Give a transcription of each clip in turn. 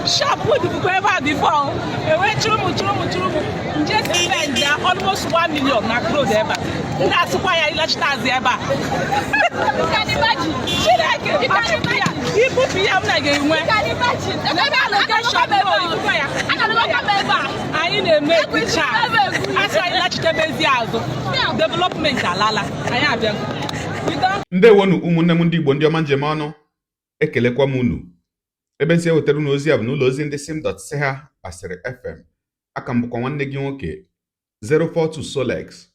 Shop bụkwa ebe a before, ewee chụrụ m, chụrụ m, chụrụ m, nje spend ya almost 1 million na road ebe a. Ndị asịkwa ya ịlachite azụ ebe a. Chineke ya ibupụ ya, m na ga-enwe ebe allocation ya. Anyị na-eme ekwucha, asị anyị lachitebezi azụ, development alala, anyị abịago. Ndewonu, ụmụnne m ndị Igbo, ndị ọma njem ọnụ, ekelekwa m unu. Ebe nsị ewetara unu ozi a bụ n'ụlọ ozi ndị sim dot si ha Asịrị FM. Aka m bụkwa nwanne gị nwoke 042 Solex,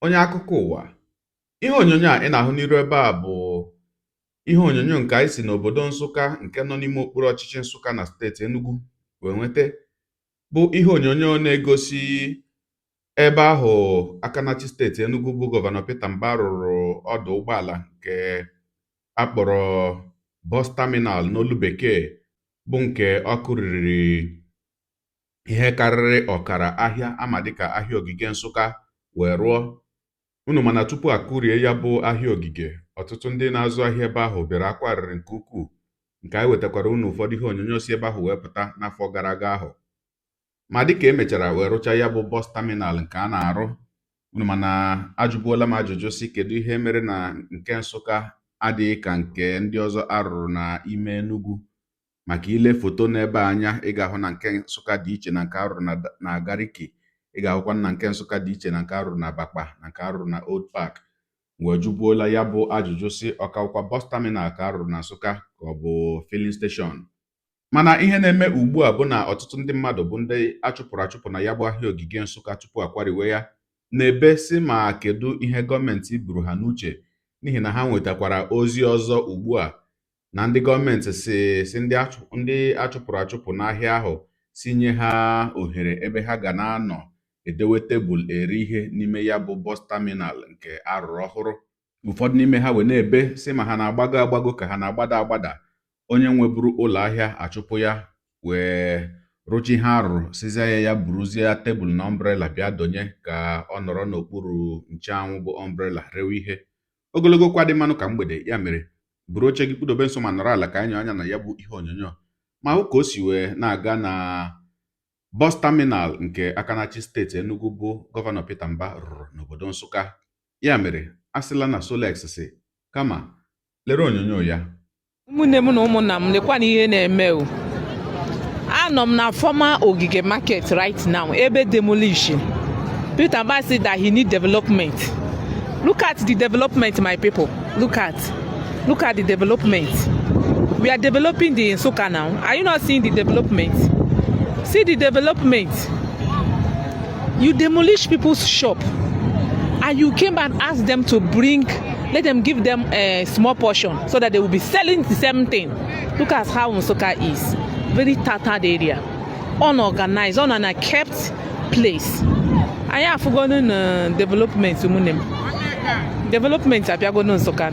onye akụkọ ụwa. Ihe onyonyo a ị na-ahụ n'iru ebe a bụ ihe onyonyo nke anyị si n'obodo Nsụka, nke nọ n'ime okpuru ọchịchị Nsụka na steeti Enugu wee nweta, bụ ihe onyonyo na-egosi ebe ahụ aka na-achị steeti Enugu bụ Gọvanọ Peter Mbah rụrụ ọdụ ụgbọala nke akpọrọ bus terminal n'olu bekee, bụ nke ọkụ riri ihe karịrị ọkara ahịa ama dịka ahịa Ogige Nsụka wee rụọ unu. Mana tupu akụrie ya bụ ahịa Ogige, ọtụtụ ndị na-azụ ahịa ebe ahụ bịara akwa arịrị nke ukwuu, nke anyị wetakwara unu ụfọdụ ihe onyonyo si ebe ahụ wee pụta n'afọ gara aga ahụ. Ma dịka emechara wee rụchaa ya bụ bus terminal nke a na-arụ unu, mana ajụbuola m ajụjụ si, kedu ihe mere na nke Nsụka adịghị ka nke ndị ọzọ arụrụ n'ime Enugu? Maka ile foto n'ebe anya, ị ga-ahụ na nke Nsụka dị iche na nke arụrụ na Gariki. Ị ga-ahụkwa na nke Nsụka dị iche na nke arụrụ na Bakpa na nke arụrụ na Old Park. Wee jụbuola ya bụ ajụjụ si, ọkawụkwa bus terminal ka arụrụ na Nsụka ka ọ bụ filling station? Mana ihe na-eme ugbu a bụ na ọtụtụ ndị mmadụ bụ ndị achụpụrụ achụpụ na ya bụ ahịa Ogige Nsụka tupu akwariwe ya, na-ebe si ma kedu ihe gọọmenti buru ha n'uche, n'ihi na ha nwetakwara ozi ọzọ ugbu a na ndị gọọmenti si ndị achụpụrụ achụpụ n'ahịa ahụ si nye ha ohere ebe ha ga na-anọ edewe tebụl eri ihe n'ime ya bụ bus terminal nke arụrụ ọhụrụ. Ụfọdụ n'ime ha wee na-ebe si ma ha na-agbago agbago ka ha na-agbada agbada. Onye nweburu ụlọ ahịa achụpụ ya wee rụcha ihe arụrụ, sizie ya ya buruzie tebụl na umbrella bịa donye ka ọ nọrọ n'okpuru ncheanwụ bụ umbrella rewe ihe. Ogologo kwa dị mmanụ ka mgbede ya mere, buru oche gị kpụdobe nso ma nọrọ ala ka anyị anya na ya bụ ihe onyonyo ma hụ ka o si wee na-aga na bus terminal nke aka na-achị steeti Enugu bụ Gọvanọ Peter Mbah rụrụ n'obodo Nsụka. Ya mere, asịla na Solex si, kama lere onyonyo ya. Ụmụnne m na ụmụnna m, lekwa na ihe na-eme o. Anọ m na former Ogige Market right now, ebe demolition. Peter Mbah say that he need development. Look at the development, my people. Look at, look at the development. We are developing the Nsukka now. Are you not seeing the development? See the development. You demolish people's shop and you came and asked them to bring, let them give them a small portion so that they will be selling the same thing. Look at how Nsukka is. Very tattered area, unorganized, unkept place. Anyị afụgonu na development, ụmụnne m. Development abịagonu Nsukka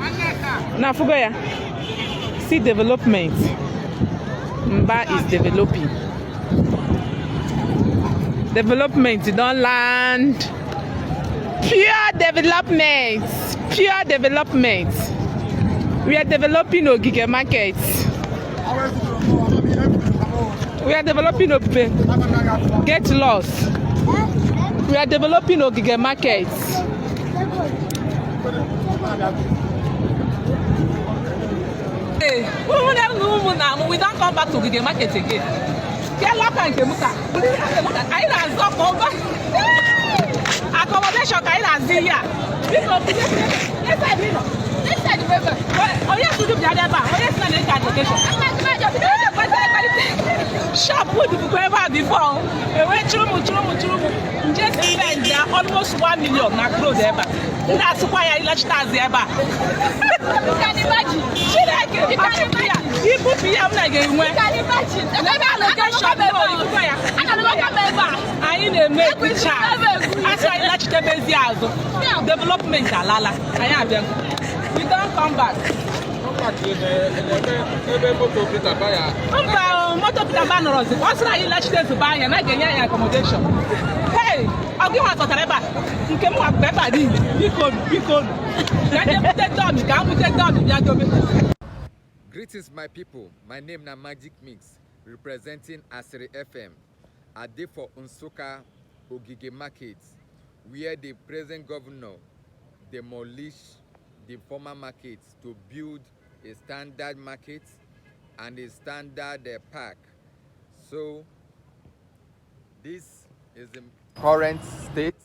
na afụgo ya. See development. Mbah is developing. Development don land. Pure development, pure development. We are developing Ogige Market. We are developing Ope. Get lost. We are developing Ogige Market. Hey, ụmụnne m na ụmụnna m, we don come back to Ogige Market again. Kelọka nke m taa anyị na-azọ ka ụba accommodation ka anyị na-azụ ihe a. Biko, onye sudu bịa ebe a, onye si na na-eke allocation shop bụkwa ebe a before, ewee chụrụ m, chụrụ m, chụrụ m, nje spend ya almost 1 million na road ebe a. Ndị asịkwa ya ịlachite azụ ebe a. Chineke ya ibupụ ya, m na ga-enwe ebe allocation ya. Anyị na-eme ekwucha, asị anyị lachitebezi azụ, development alala, anyị abịago. We don come back. Ebe moto Peter Mbah ya? Mba, moto Peter Mbah nọrọzi. Ọ sịrị anyị lachite zụba anya na ga-enye anyị accommodation. Hey, ọ gị nwa zọtara ebe a, nke m nwakwa ebe a niile. Biko, biko, ka ndị bute dummy, ka m bute dummy bịa dobe. Greetings, my people. My name na Magic Mix. representing Asiri FM. I dey for Nsukka Ogige Market, where the present governor demolish the former market to build a standard market and a standard park. So this is the current state.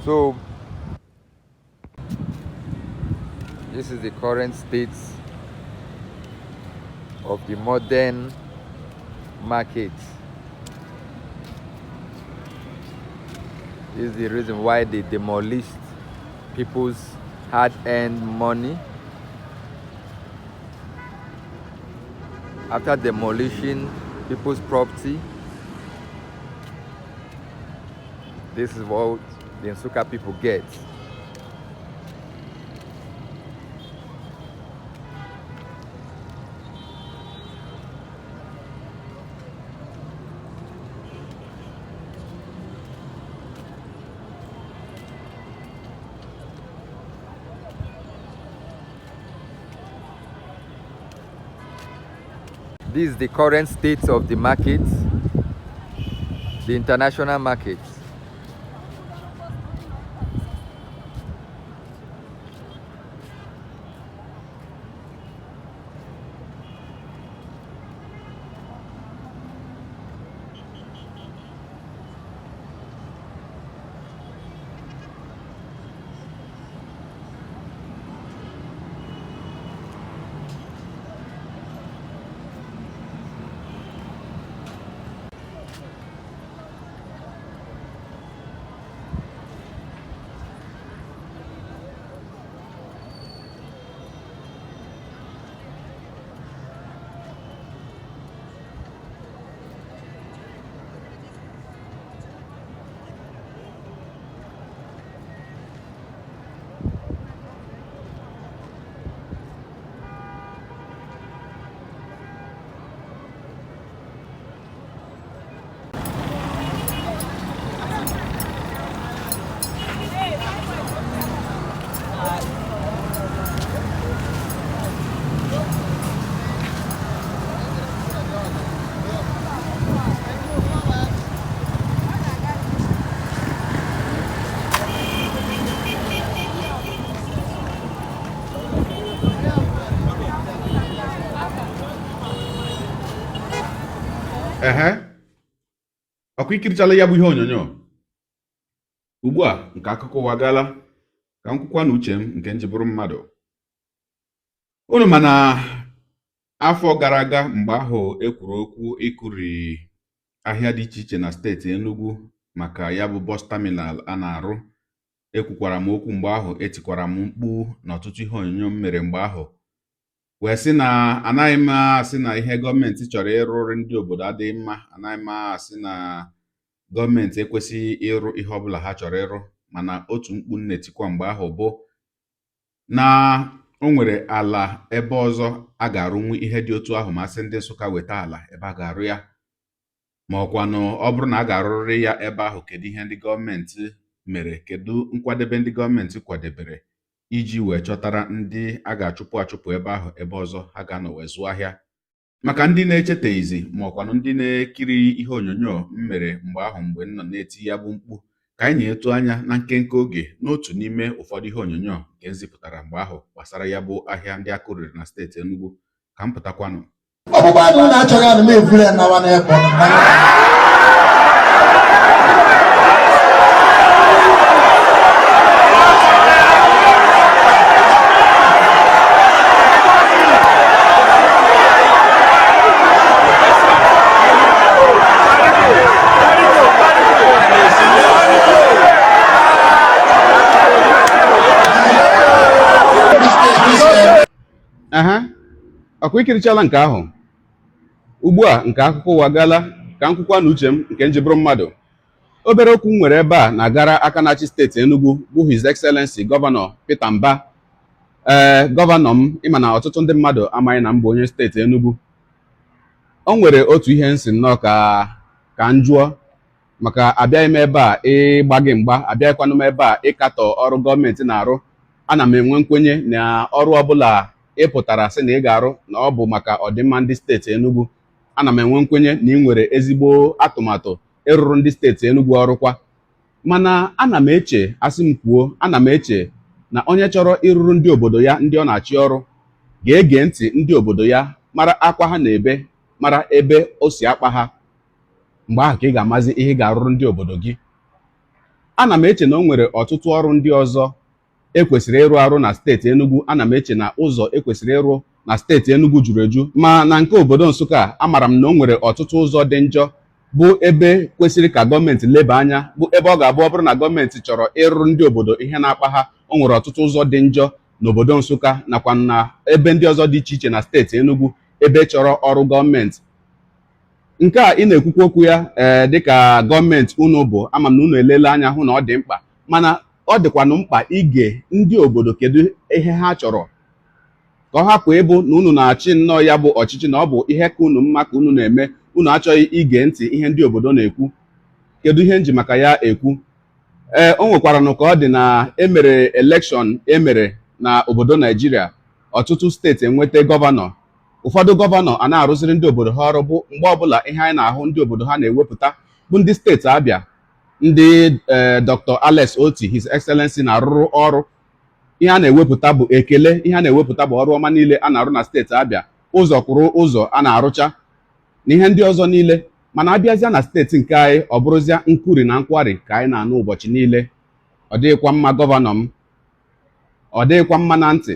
So this is the current state of the modern market. This is the reason why they demolished people's hard-earned money. After demolishing people's property, this is what the Nsukka people get. This is the current state of the market, the international market. Ehe, ọkwa ikirichala ya bụ ihe onyonyo ugbu a nke akụkọ ụwa gaala ka m kwukwa na uche m nke m ji bụrụ mmadụ. Unu ma na afọ gara aga mgbe ahụ e kwuru okwu ịkụri ahịa dị iche iche na steeti Enugu maka ya bụ bus terminal a na-arụ, ekwukwara m okwu mgbe ahụ, etikwara m mkpu n'ọtụtụ ihe onyonyo m mere mgbe ahụ, wee sị na anaghị m asị na ihe gọọmenti chọrọ ịrụrụ ndị obodo adịghị mma, anaghị m asị na gọọmenti ekwesịghị ịrụ ihe ọbụla ha chọrọ ịrụ, mana otu mkpu m na-etikwa mgbe ahụ bụ na o nwere ala ebe ọzọ a ga-arụnwu ihe dị otu ahụ ma asị ndị Nsụka weta ala ebe a ga-arụ ya, ma ọkwanụ ọ bụrụ na a ga-arụrịrị ya ebe ahụ, kedu ihe ndị gọọmenti mere, kedu nkwadebe ndị gọọmenti kwadebere iji wee chọtara ndị a ga-achụpụ achụpụ ebe ahụ ebe ọzọ ha ga-anọ wee zụọ ahịa. Maka ndị na-echeteghịzi ma ọkwanụ ndị na-ekiri ihe onyonyo m mere mgbe ahụ mgbe m nọ na-eti ya bụ mkpu, ka anyị na-etu anya na nkenke oge n'otu n'ime ụfọdụ ihe onyonyo nke m zipụtara mgbe ahụ gbasara ya bụ ahịa ndị a kụriri na steeti Enugu. Ka m pụtakwanụ. Ọgbụgba ndụ na-achọghị anụ m evuru ya nawa n'ebe. Aha, ọkwa ikirichala nke ahụ ugbu a nke akụkọ ụwa gaala ka m kwukwa na uche m nke m ji bụrụ mmadụ. Obere okwu m nwere ebe a na-agara aka na-achị steeti Enugu bụ His Excellency Gọvanọ Peter Mbah. Ee, gọvanọ m, ịma na ọtụtụ ndị mmadụ amaghị na m bụ onye steeti Enugu. O nwere otu ihe m sị nnọọ ka m jụọ. Maka abịaghị m ebe a ịgba gị mgba, abịaghịkwanụ m ebe a ịkatọ ọrụ gọọmenti na-arụ. Ana m enwe nkwenye na ọrụ ọbụla ị pụtara sị na ị ga-arụ, na ọ bụ maka ọdịmma ndị steeti Enugu. Ana m enwe nkwenye na ị nwere ezigbo atụmatụ ịrụrụ ndị steeti Enugu ọrụ kwa. Mana ana m eche, asị m kwuo, ana m eche na onye chọrọ ịrụrụ ndị obodo ya, ndị ọ na-achị ọrụ, ga-ege ntị ndị obodo ya, mara akwa ha na-ebe, mara ebe o si akpa ha. Mgbe ahụ ka ị ga-amazi ihe ị ga-arụrụ ndị obodo gị. Ana m eche na o nwere ọtụtụ ọrụ ndị ọzọ ekwesịrị ịrụ arụ na steeti Enugu. Ana m eche na ụzọ ekwesịrị ịrụ na steeti Enugu juru eju, ma na nke obodo Nsụka, amara m na o nwere ọtụtụ ụzọ dị njọ bụ ebe kwesịrị ka gọọmenti leba anya, bụ ebe ọ ga-abụ ọ bụrụ na gọọmenti chọrọ ịrụrụ ndị obodo ihe na-akpa ha. O nwere ọtụtụ ụzọ dị njọ n'obodo Nsụka nakwa na ebe ndị ọzọ dị iche iche na steeti Enugu ebe chọrọ ọrụ gọọmenti. Nke a ị na-ekwukwa okwu ya, ee, dịka gọọmenti unu bụ, ama m na unu elele anya hụ na ọ dị mkpa, mana ọ dịkwanụ mkpa ige ndị obodo kedu ihe ha chọrọ, ka ọ hapụ ịbụ na unu na-achị nnọọ ya bụ ọchịchị na ọ bụ ihe ka unu mma ka unu na-eme, unu achọghị ige ntị ihe ndị obodo na-ekwu. Kedu ihe nji maka ya ekwu? Ee, o nwekwaranụ ka ọ dị na emere election emere na obodo Naijiria, ọtụtụ steeti enweta gọvanọ. Ụfọdụ gọvanọ a na-arụziri ndị obodo ha ọrụ, bụ mgbe ọbụla ihe anyị na-ahụ ndị obodo ha na-ewepụta bụ ndị steeti Abịa, ndị ee Dr. Alex Otti, His Excellency, na-arụrụ ọrụ. Ihe a na-ewepụta bụ ekele, ihe a na-ewepụta bụ ọrụ ọma niile a na-arụ na steeti Abịa, ụzọ kwụrụ ụzọ a na-arụcha na ihe ndị ọzọ niile. Mana abịazịa na steeti nke anyị, ọ bụrụzịa nkuri na nkwari ka anyị na-anụ ụbọchị niile. Ọ dịghịkwa mma, gọvanọ m, ọ dịghịkwa mma na ntị.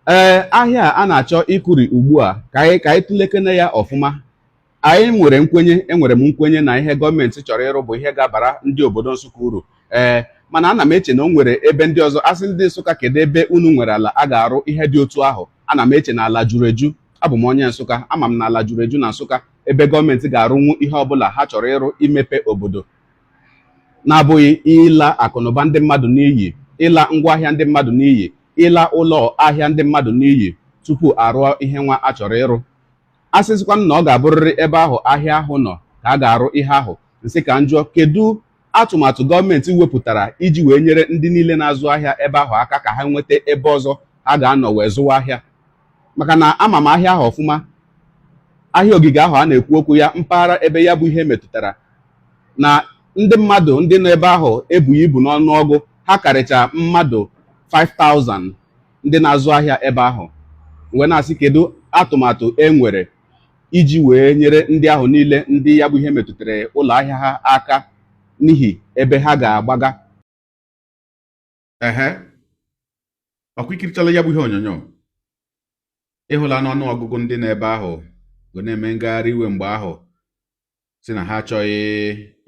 Ee, ahịa a na-achọ ịkụri ugbu a, ka anyị tụlekene ya ọfụma. Anyị nwere nkwenye, enwere m nkwenye na ihe gọọmenti chọrọ ịrụ bụ ihe ga-abara ndị obodo Nsụka uru. Ee, mana ana m eche na o nwere ebe ndị ọzọ. Asị ndị Nsụka, kedu ebe unu nwere ala a ga-arụ ihe dị otu ahụ? Ana m eche na ala juru eju. Abụ m onye Nsụka, ama m na ala juru eju na Nsụka ebe gọọmenti ga-arụnwu ihe ọbụla ha chọrọ ịrụ imepe obodo, na-abụghị ịla akụnụba ndị mmadụ n'iyi, ịla ngwaahịa ndị mmadụ n'iyi, ịla ụlọ ahịa ndị mmadụ n'iyi tupu arụọ ihe nwa a chọrọ ịrụ. A sịzikwanụ na ọ ga-abụrịrị ebe ahụ ahịa ahụ nọ ka a ga-arụ ihe ahụ, nsị ka njụọ, kedu atụmatụ gọọmenti wepụtara iji wee nyere ndị niile na-azụ ahịa ebe ahụ aka ka ha nweta ebe ọzọ ha ga-anọ wee zụwa ahịa? Maka na ama m ahịa ahụ ọfụma, ahịa ogige ahụ a na-ekwu okwu ya, mpaghara ebe ya bụ ihe metụtara na ndị mmadụ ndị nọ ebe ahụ ebughị ibu n'ọnụọgụ. Ha karịcha mmadụ 5000 ndị na-azụ ahịa ebe ahụ. Wee na-asị, kedu atụmatụ e nwere iji wee nyere ndị ahụ niile ndị ya bụ ihe metụtara ụlọ ahịa ha aka n'ihi ebe ha ga-agbaga? Ehe, ọkwa ikirichala ya bụ ihe onyonyo, ịhụla n'ọnụ ọgụgụ ndị nọ ebe ahụ wee na-eme ngagharị iwe mgbe ahụ, si na ha achọghị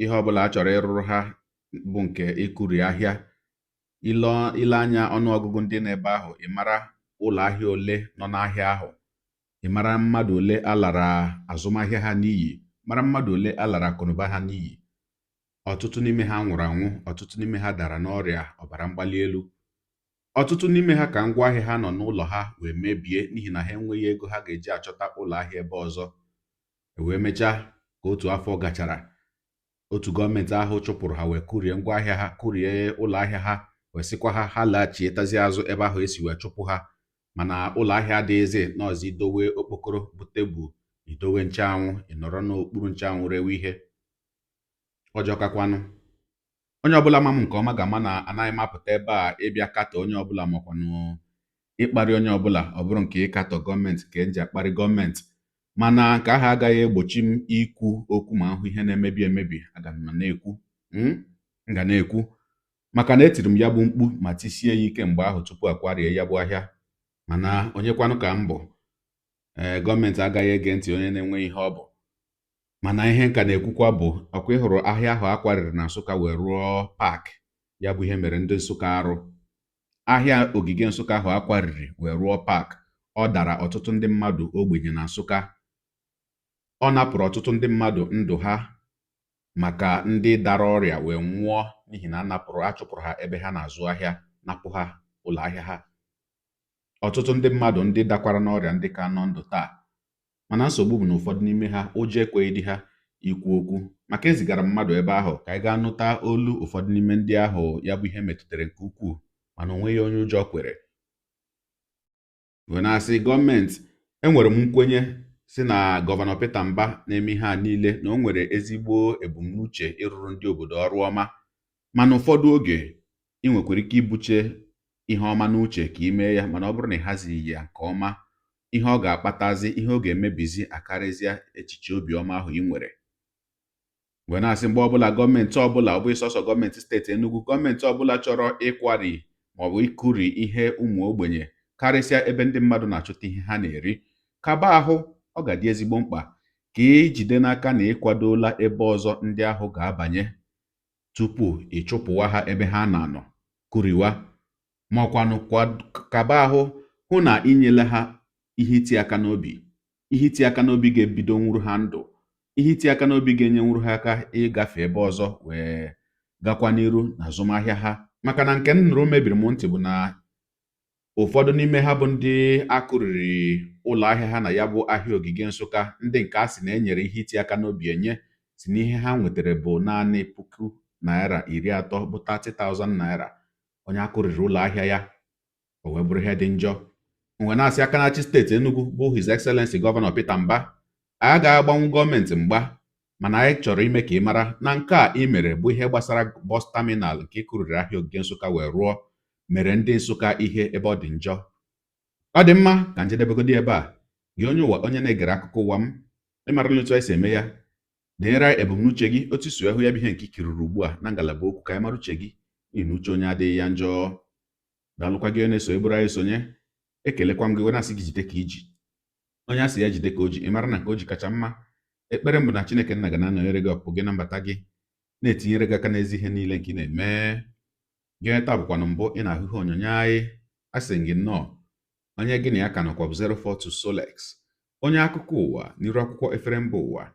ihe ọbụla a chọrọ ịrụrụ ha bụ nke ịkụri ahịa. Ile anya ọnụọgụgụ ndị nọ ebe ahụ, ị mara ụlọ ahịa ole nọ n'ahịa ahụ, ị mara mmadụ ole alara azụmahịa ha n'iyi, mara mmadụ ole alara akụnụba ha n'iyi. Ọtụtụ n'ime ha nwụrụ anwụ, ọtụtụ n'ime ha dara n'ọrịa ọbara mgbali elu, ọtụtụ n'ime ha ka ngwaahịa ha nọ n'ụlọ ha wee mebie n'ihi na ha enweghị ego ha ga-eji achọta ụlọ ahịa ebe ọzọ. E wee mechaa, ka otu afọ gachara, otu gọọmenti ahụ chụpụrụ ha wee kụrie ngwaahịa ha, kụrie ụlọ ahịa ha, wee sịkwa ha ha laghachietazi azụ ebe ahụ esi wee chụpụ ha. Mana ụlọ ahịa adịghịzị n'ọzọ. Idowe okpokoro bụ tebụl, idowe ncheanwụ, ị nọrọ n'okpuru ncheanwụ rewe ihe ọjọọ. Kakwanụ onye ọbụla ma m nke ọma ga-ama na anaghị m apụta ebe a ịbịa katọ onye ọbụla makwanụ ịkparị onye ọbụla. Ọ bụrụ nke ịkatọ gọọmenti ka eji akparị gọọmenti, mana nke ahụ agaghị egbochi m ikwu okwu ma hụ ihe na-emebi emebi. Aga m na-ekwu, m ga na-ekwu, maka na etiri m ya bụ mkpu ma tisie ya ike mgbe ahụ tupu akwarie ya bụ ahịa. Mana onye kwanụ ka m bụ? Ee, gọọmenti agaghị ege ntị onye na-enwe ihe ọ bụ. Mana ihe nka na-ekwukwa bụ, ọkwa ịhụrụ ahịa ahụ akwarịrị na Nsụka wee rụọ park, ya bụ ihe mere ndị Nsụka arụ. Ahịa ogige Nsụka ahụ akwarịrị wee rụọ park, ọ dara ọtụtụ ndị mmadụ ogbenye na Nsụka. Ọ napụrụ ọtụtụ ndị mmadụ ndụ ha, maka ndị dara ọrịa wee nwụọ n'ihi na a napụrụ, achụpụrụ ha ebe ha na-azụ ahịa, napụ ha ụlọ ahịa ha. Ọtụtụ ndị mmadụ ndị dakwara n'ọrịa, ndị ka nọ ndụ taa, mana nsogbu bụ na ụfọdụ n'ime ha, ụjọ ekweghị di ha. Ikwu okwu maka ezigara mmadụ ebe ahụ ka anyị gaa nụta olu ụfọdụ n'ime ndị ahụ ya bụ ihe metụtara nke ukwuu, mana o nweghị onye ụjọ kwere wee na-asị gọọmenti. Enwere m nkwenye si na Gọvanọ Peter Mbah na-eme ihe a niile na o nwere ezigbo ebumnuche ịrụrụ ndị obodo ọrụ ọma, mana ụfọdụ oge ị nwekwara ike ibuche ihe ọma n'uche ka ị mee ya, mana ọ bụrụ na ị hazighị ya nke ọma, ihe ọ ga-akpatazi, ihe ọ ga-emebizi akarịzịa echiche obiọma ahụ ị nwere. Wee na-asị, mgbe ọbụla gọọmenti ọbụla, ọ bụghị sọsọ gọọmenti steeti Enugu, gọọmenti ọbụla chọrọ ịkwari maọbụ ịkụri ihe ụmụ ogbenye, karịsịa ebe ndị mmadụ na-achọta ihe ha na-eri, kaba ahụ, ọ ga-adị ezigbo mkpa ka ijide n'aka na ịkwadola ebe ọzọ ndị ahụ ga-abanye tupu ị chụpụwa ha ebe ha na-anọ kụriwa, ma ọkwanụ kaba ahụ hụ na inyela ha ihe iti aka n'obi, ihe iti aka n'obi ga-ebido nwuru ha ndụ, ihe iti aka n'obi ga-enyenwuru ha aka ịgafe ebe ọzọ wee gakwa n'iru na azụmahịa ha. Maka na nke m nụrụ mebiri m ntị bụ na ụfọdụ n'ime ha bụ ndị akụriri ụlọ ahịa ha na ya bụ ahịa ogige Nsụka, ndị nke a sị na enyere ihe iti aka n'obi enye, si na ihe ha nwetara bụ naanị ₦30,000, bụ 30,000 naira. Onye akụriri ụlọ ahịa ya, o wee bụrụ ihe dị njọ. Mgbe na-asị aka na-achị steeti Enugu bụ His Excellency Gọvanọ Peter Mbah, anyị agaghị agbanwu gọọmenti mgba, mana anyị chọrọ ime ka ị mara na nke a ị mere bụ ihe gbasara bus terminal nke ịkụriri ahịa ogige Nsụka wee rụọ mere ndị Nsụka ihe ebe ọ dị njọ. Ọ dị mma ka njedebegodi ebe a. Gị onye ụwa, onye na-egere akụkọ ụwa m, ịmarala otu anyị si eme ya. Denyere anyị ebumnuche gị, otu si hụ ya bụ ihe nke ikiriri ugbu a, na ngalaba okwu, ka anyị mara uche gị, n'ihi na uche onye adịghị ya njọ. Daalụkwa gị onye na-eso eburu anyị sonye. Ekelekwa m gị wee na-asị gị jide ka iji. Onye a sị ya jide ka o ji, ị mara na nke o ji kacha mma. Ekpere m bụ na Chineke nna ga na-anọnyere gị, ọpụpụ gị na mbata gị, na-etinyere gị aka n'ezi ihe niile nke ị na-eme. Gị onye taa bụkwanụ mbụ ị na-ahụ ihe onyonyo anyị, a sị gị nnọọ. Onye gị na ya ka nọkwa bụ 042 Solex, onye akụkọ ụwa n'iru akwụkwọ efere mba ụwa.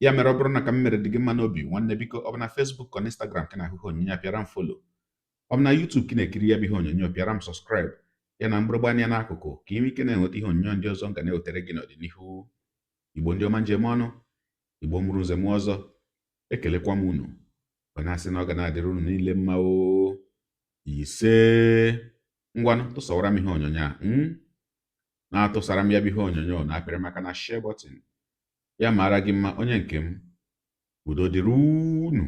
Ya mere, ọ bụrụ na ka m mere dị gị mma n'obi, nwanne, biko, ọ bụ na Facebook ka na Instagram ka na-ahụ ihe onyonyo a, pịara m follow. Ọ bụ na YouTube ka ị na-ekiri ya bụ ihe onyonyo, pịara m subscribe ya na mgbịrịgba anya n'akụkụ, ka ị nwee ike na-enweta ihe onyonyo ndị ọzọ m ga na-ewetara gị n'ọdịnihu. Igbo ndị ọma, njem ọnụ, Igbo mụrụ nze m ọzọ, ekelekwa m unu wee na-asị na ọ ga na-adịrị unu niile mma o. Ise. Ngwanụ, tụsawara m ihe onyonyo a, na-atụsara m ya bụ ihe onyonyo na apịrị maka na share button. Ya mara gị mma, onye nke m. Udo dịrị unu.